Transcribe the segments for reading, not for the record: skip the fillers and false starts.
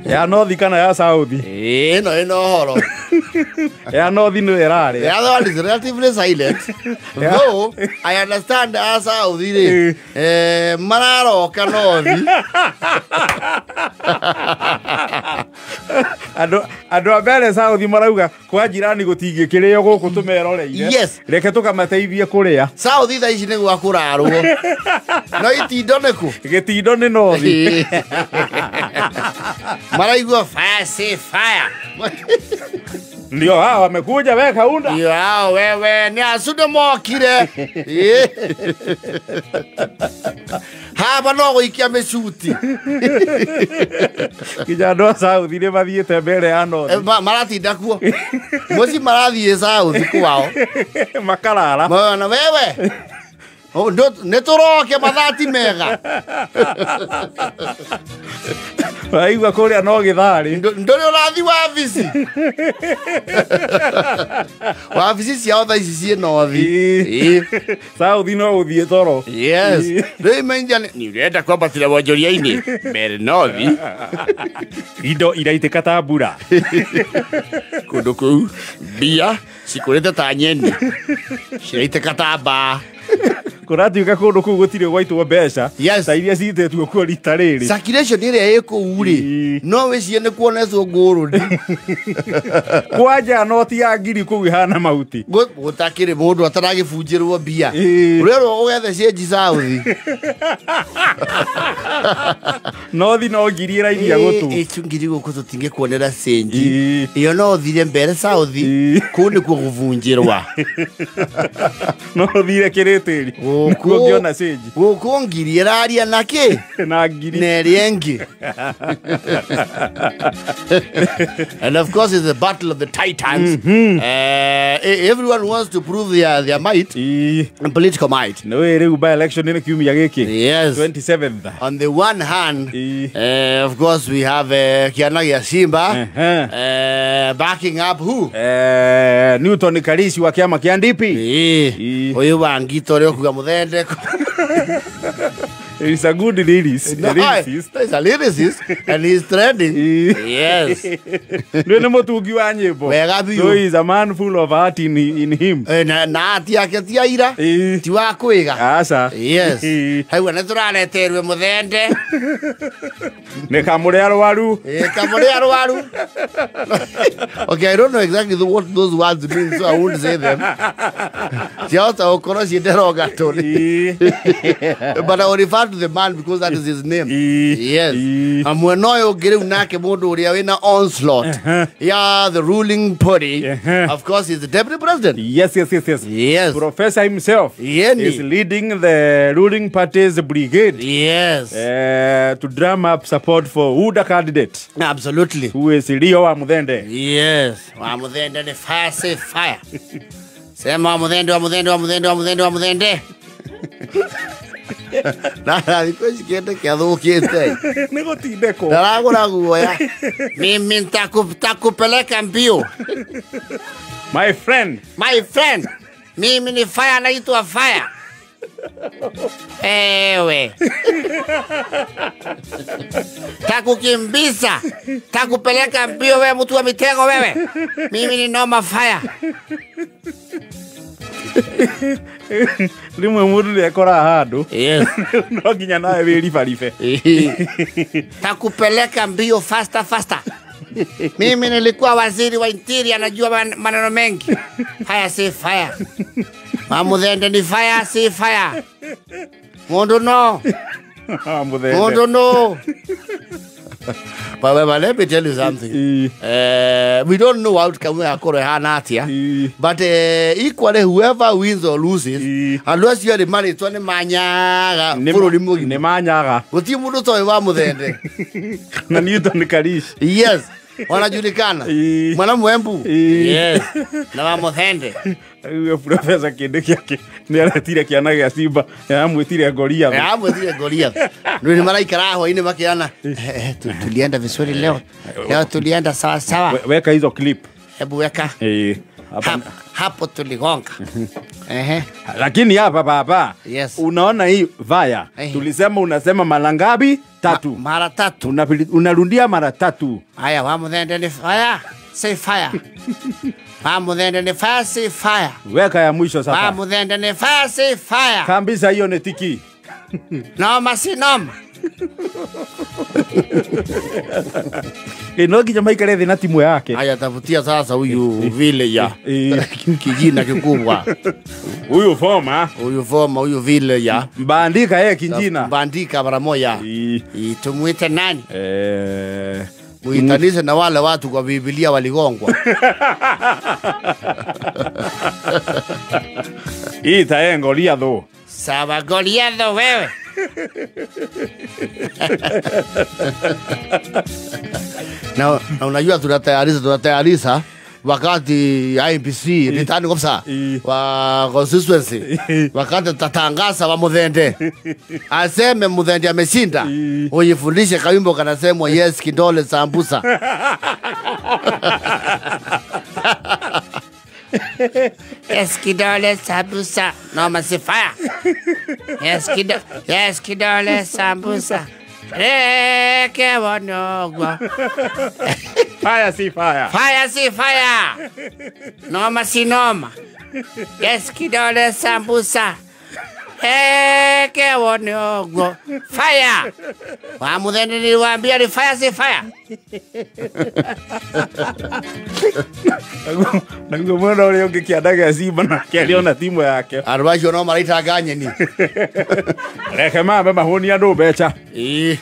Ya North kana ya South? Ĩno ĩno ũhoro. Ya North nĩ ĩrarĩa. The other one is relatively silent. Though I understand a South rĩ, mararoka North. Andũ a mbere South marauga kwa jirani gũtingĩkĩrĩo gũkũ tũmeroreire. Yes. Reke tũkamateithie kũrĩa. South thaa ici nĩ gwa kũrarwo. No itindo nĩ kũ? Gĩtindo nĩ North. Maraigua fire say fire. Ndio hao wamekuja we Kaunda. Ndio hao wewe ni asude mokire. Haba no gũikia mĩcuti. Kinya andũ a South nĩ mathiĩte mbere ya North. Maratinda kuo. Mũciĩ marathiĩ South kwao. Makarara. Mwana wewe. Nĩ tũroke mathati mega. Waigua kũrĩa no gĩtharĩ. Ndũrĩ ũrathi wabici. Wabici ciao thaa ici ciĩ North. South no ũthiĩ toro. Yes. Rĩu imenja nĩ ũrenda kwambatĩra wonjoria-inĩ mbere North. Indo iraitĩka ta mbura. Kũndũ kũu mbia cikũrĩte ta nyeni. Ciraitĩka ta mbaa. Kũratuĩka kũndũ kũu gũtirĩ gwaitwo mbeca. Yes. Ta iria ciitĩtwo kuo rita rĩrĩ. Circulation ĩrĩa ĩ kũu rĩ, no wĩcirie nĩ kuonetwo ngũrũni. Kwanja noti ya ngiri kũu ihana mahuti. Gũtakĩrĩ mũndũ ataragĩbunjĩrwo mbia. Ũrerwo ũgethe cĩnji South. North no ngiri ĩrainia gũtũ. Ĩcu ngiri gũkũ tũtingĩkuonera cĩnji. Ĩyo no ũthire mbere South, kũu nĩkuo gũbunjĩrwa. No ũthire kĩrĩtĩri. Nĩkuo ũngĩona cĩnji. Gũkũ ngiri ĩraria na kĩ? Na ngiri. Na ĩrĩa ĩngĩ. And of course it's the battle of the titans. Everyone wants to prove their might. And political might. No rĩu by election nĩ kiumia gĩkĩ. Yes. 27th. On the one hand, of course we have Kĩana gĩa Simba backing up who? Newton Karisi wa kĩama kĩa NDP. Ũyũ wa Ngito ũrĩa ũkuga mũthende. He's a good lyricist. No, he's a lyricist and he's trending. Yes. Nĩ mũtungi wa nyĩmbo. Wega biũ. So he's a man full of art in him. Na ati yake ti aira. Ti wa kwĩga. Aca. Yes. Hau nĩ tũrareterwe mũthende. Nĩ kamũrĩ arwaru. Kamũrĩ arwaru. Okay, I don't know exactly what those words mean, so I won't say them. Ciahota gũkorwo ciĩ derogatory. But I will refer to the man because that is his name. Yes. Mwena ũyũ ũngĩ rĩu nake mũndũ ũrĩa wĩna onslaught. Yeah, the ruling party. Of course, he's the deputy president. Yes, yes, yes, yes. Yes. Professor himself is leading the ruling party's brigade. Yes. To drum up support for UDA candidate. Absolutely. Who is Leo Wamuthende. Yes. Wamuthende ni fire, say fire. Sema Wamuthende, Wamuthende, Wamuthende, Wamuthende, Wamuthende. Na thikũ ici kĩndũ kĩathũkĩte. Nĩ gũtindĩkwo. Ndaragũra guoya. Mimi nitakupeleka mbio. My friend. My friend. Mimi ni fire, naitwa fire. Ewe. Takukimbiza. Takupeleka mbio wewe mtu wa mitego wewe. Mimi ni noma fire. Rĩmwe mũndũ nĩ ekoraga handũ. Yes. No nginya nawe wĩribaribe. Takupeleka mbio faster faster. Mimi nilikuwa waziri wa interior, najua maneno mengi. Fire say fire. Wamuthende ni fire say fire. Mundu no. Mundu no. But let me tell you something. We don't know outcome yakorwo ĩhana atĩa. But equally whoever wins or loses, andũ acio erĩ marĩtwa nĩ manyaga bũrũri mũgima. Nĩ manyaga. Gũtirĩ mũndũ ũtoĩ Wamuthende. Na Newton Karish. Yes. Wanajulikana. Mwana Mwembu. Yes. Na Wamuthende. Rĩu Professor Kĩndĩ kĩake nĩ aretire kĩana gĩa Simba, amwĩtire Goliath. Amwĩtire Goliath. Nĩ maraikara hwainĩ makĩana. Tulienda vizuri leo. Leo tulienda sawa sawa. Weka hizo clip. Hebu weka. Hapo tuligonga. Ehe. Lakini hapa baba, yes. Unaona hii vaya. Tulisema unasema mara ngapi? Tatu. Mara tatu. Unarudia mara tatu. Haya, Wamuthende ni fire, say fire. Wamuthende ni fire, say fire. Weka ya mwisho sasa. Wamuthende ni fire, say fire. Kabisa hiyo ni tiki. Noma si noma. Ino nginya maikare thĩ na timu yake. Haya, tafutia sasa huyu vile ya kijina kikubwa. Huyu forma. Huyu forma, huyu vile ya. Mbandika yeye kijina. Mbandika mara moja. Tumuite nani? Muitanise na wale watu kwa Biblia waligongwa. Ita yeye Goliatho. Sawa Goliatho wewe. Na unajua tunatayarisha wakati IEBC returning officer wa constituency wakati tutatangaza wa Muthende aseme Muthende ameshinda, ujifundishe kawimbo kanasemwa yes kidole sambusa. Yes kidole sambusa noma si fire. Yes kidole, yes kidole sambusa. Reke wanogwa. Fire si fire. Fire si fire. Noma si noma. Yes kidole sambusa. Reke wanogwa. Fire. Wamuthende niliwaambia ni fire si fire. Naguo mwena ũrĩa ũngĩ kĩandaga Simba nake arĩona timu yake. Andũ acio no maraitanga nyeni. Reke mambe mahũnie andũ mbeca. Ĩĩ.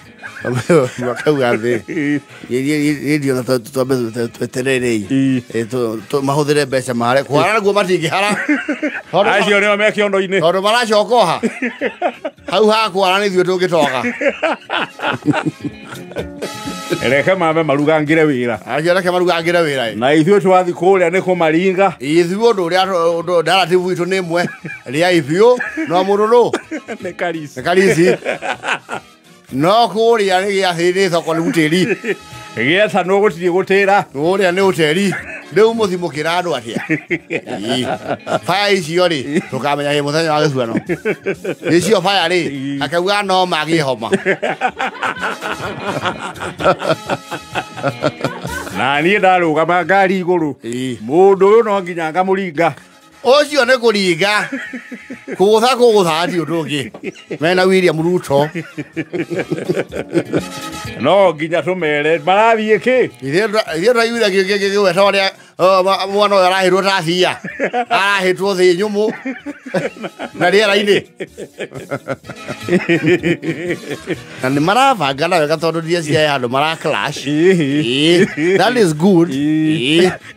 Makauga thĩ. Rĩndio na twambe tweterere. Mahũthĩre mbeca mahare. Kũhara naguo matingĩhara. Acio nĩo me kĩondo-inĩ. Tondũ maracoka oha. Hau ha kũhara nĩ ithuĩ tũngĩtoga. Reke mambe marugangire wĩra. Acio reke marugangire wĩra. Na ithuĩ twathi kũrĩa nĩ kũmaringa. Ithuĩ ũndũ ũrĩa narrative itũ nĩ ĩmwe. Rĩa ibiũ no mũrũrũ. Nĩ karisi. Nĩ karisi. No kũrĩa nĩ gĩathĩ nĩ thoko nĩ ũtĩri. Gĩetanwo gũtirĩ gũtĩra. Kũrĩa nĩ ũtĩri. Rĩu mũthimũkĩra andũ atĩa? Fire icio rĩ, tũkamenya hĩ mũthenya wa gĩthurano. Icio fire rĩ, akauga no magĩhoma. Na niĩ ndarũgama ngari igũrũ. Mũndũ ũyũ no nginya ngamũringa. Ũcio nĩ kũringa. Kũgũtha kũgũtha ti ũndũ ũngĩ. Mena William Ruto. No nginya tũmere marathiĩ kĩ? Ithuĩ tũraiguire gĩgweta ũrĩa mwana ũyũ arahĩtwo ta thia. Arahĩtwo thĩ nyũmũ na rĩera-inĩ. Na nĩ marabangana wega tondũ DCI handũ mara clash. That is good.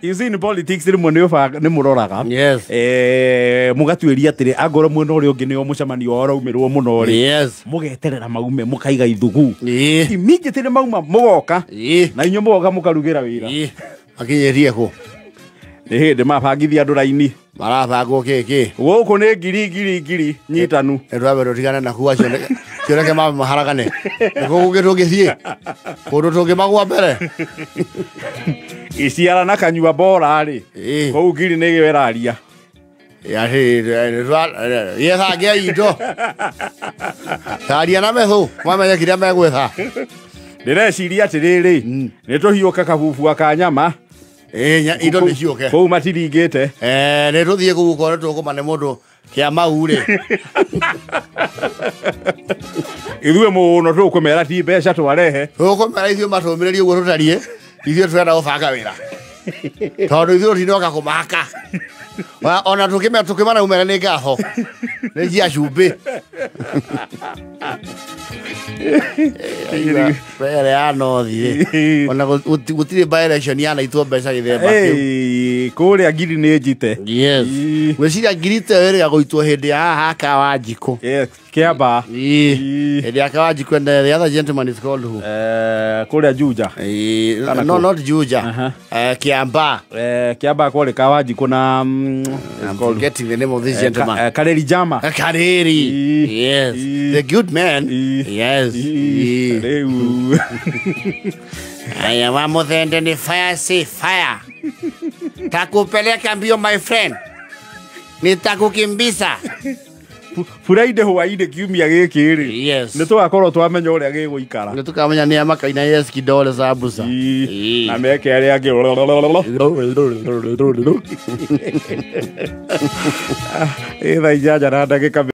You see in politics rĩmwe nĩ mũroraga. Yes. Mũgatuĩria atĩrĩ angorwo mwena ũrĩa ũngĩ nĩo mũcemanio wao ũraumĩrwo mũno rĩ. Yes. Mũgeterera maume mũkaiga ithugu. Immediately mauma mũgoka. Na inyuĩ mũgoka mũkarugĩra wĩra. Makinyĩrie kũ? Nĩ hĩndĩ mabangithia andũ raini. Marabangwo kĩ? Gũkũ nĩ ngiri ngiri ngiri nyitanu. Twambe tũtigane na kuu acio reke mambe maharagane. Nĩ kũ kũngĩ tũngĩthiĩ? Kũndũ tũngĩmagũa mbere. Iciara na kanyua bora rĩ. Kũu ngiri nĩ ĩraria. Yetha indo. Taria na methũ mamenye kĩrĩa megwetha. Ndĩreciria atĩrĩrĩ, nĩ tũhiũke kabubua ka nyama. Indo nĩ ciũke. Kũu matiringĩte. Nĩ tũthiĩ kũu ũkore tũkũmane mũndũ kĩa mau rĩ. Ithuĩ mũno tũkũmera ti mbeca twarehe. Tũkũmera ithuĩ matũmĩrĩrie ũguo tũtariĩ. Ithuĩ tũrenda gũbanga wĩra. Tondũ ithuĩ tũtinoka kũmaka. Ona tũkĩmara umere nĩ ngatho. Nĩ cia cumbĩ. Mbere ya nothi rĩ. Ona gũtirĩ by election yanaitwo mbeca gĩthemba kĩu. Kũrĩa ngiri nĩ njite. Yes. Ngwĩciria ngiri ta ĩyo ĩrĩa gũitwo hĩndĩ ya haha ka Wanjikũ. Yes, Kĩamba. Hĩndĩ ya Wanjikũ and the other gentleman is called who? Kũrĩa Juja. No, not Juja. Kĩamba. Kĩamba kũrĩ ka Wanjikũ na I'm forgetting the name of this gentleman. Kareri Jama. Kareri. Yes. The good man. Yes. Rĩu. Aya, Wamuthende ni fire si fire. Takupeleka mbio my friend. Nitakukimbiza. Friday hwainĩ kiumia gĩkĩ rĩ. Yes. Nĩ tũgakorwo twamenya ũrĩa gĩgũikara. Nĩ tũkamenya nĩa makaina yes kidole sambusa. Ii. Na meke arĩa angĩ. Ĩ thaa 8 na ndagĩka